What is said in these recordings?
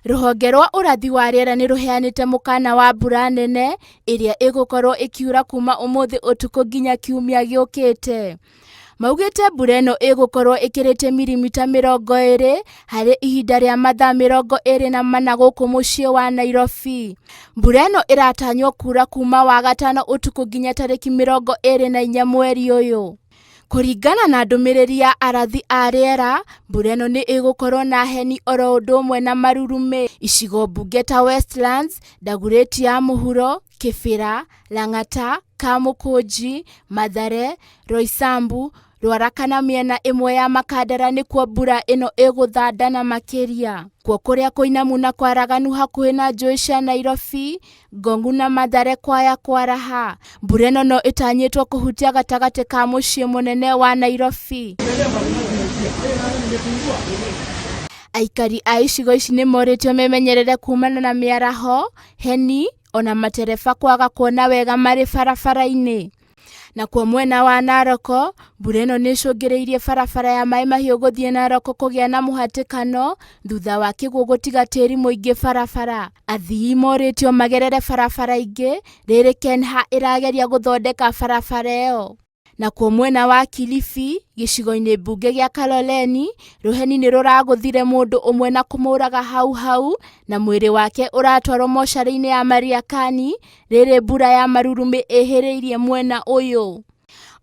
Rũhonge rwa ũrathi wa rĩera nĩ rũheanĩte mũkana wa mbura nene ĩrĩa ĩgũkorwo ĩkiura kuma ũmũthĩ ũtukũ nginya kiumia gĩũkĩte. Maugĩte mbura ĩno ĩgũkorwo ĩkĩrĩtie mirimita 20 harĩ ihinda rĩa mathaa 24 gũkũ mũciĩ wa Nairobi. Mbura ĩno ĩratanywo kura kuma wagatano ũtukũ nginya tarĩki 24 mweri ũyũ. Kũringana na ndũmĩrĩri ya arathi a rĩera, mbura ĩno nĩ ĩgũkorwo na heni oro ũndũ ũmwe na marurumĩ icigo mbunge ta Westlands, Dagoretti ya mũhuro, Kĩbĩra, Lang'ata, Kamũkũnji, Mathare, Roysambu, Ruaraka na mĩena ĩmwe ya Makandara nĩkuo mbura ĩno ĩgũthandana makĩria. Kuo kũrĩa kũinamu na kwaraganu hakuhĩ na njũĩ cia Nairobi, Ngong'u na Mathare kwaya kwaraha. Mbura ĩno no ĩtanyĩtwo kũhutia gatagatĩ ka mũciĩ mũnene wa Nairobi. Aikari a icigo ici nĩ morĩtio memenyerere kumana na mĩaraho, heni, ona matereba kwaga kuona wega marĩ barabara-inĩ. Nakuo mwena wa Naroko, mbura ĩno nĩ ĩcũngĩrĩirie barabara ya Maĩ Mahiũ gũthiĩ Naroko kũgĩa na mũhatĩkano thutha wa kĩguũ gũtiga tĩri mũingĩ barabara. Athii morĩtio magerere barabara ingĩ rĩrĩ KENHA ĩrageria gũthondeka barabara ĩyo. Nakuo mwena wa Kilifi, gĩcigo-inĩ mbunge gĩa Kaloleni, rũheni nĩ rũragũthire mũndũ ũmwe na kũmũraga hau hau na mwĩrĩ wake ũratwarwo mocarĩ-inĩ ya Mariakani rĩrĩ mbura ya marurumĩ ĩhĩrĩirie mwena ũyũ.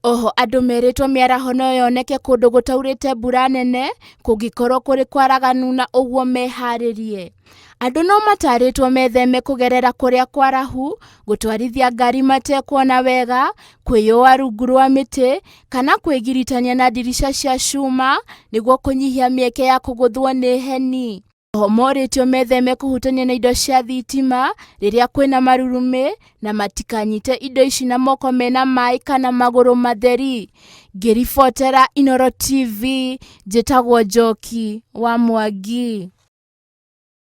Oho andũ merĩtwo mĩaraho no yoneke kũndũ gũtaurĩte mbura nene kũngĩkorwo kũrĩ kwaraganu na ũguo meharĩrie. Andũ no matarĩtwo metheme kũgerera kũrĩa kwarahu, gũtwarithia ngari matekuona wega, kwĩyũa rungu rwa mĩtĩ, kana kwĩgiritania na ndirica cia cuma nĩguo kũnyihia mĩeke ya kũgũthwo nĩ heni. Oho morĩtio metheme kũhutania na indo cia thitima rĩrĩa kwĩna marurumĩ na matikanyite indo ici na moko mena maĩ kana magũrũ matheri. Ngĩribotera Inooro TV, njĩtagwo Njoki wa Mwangi.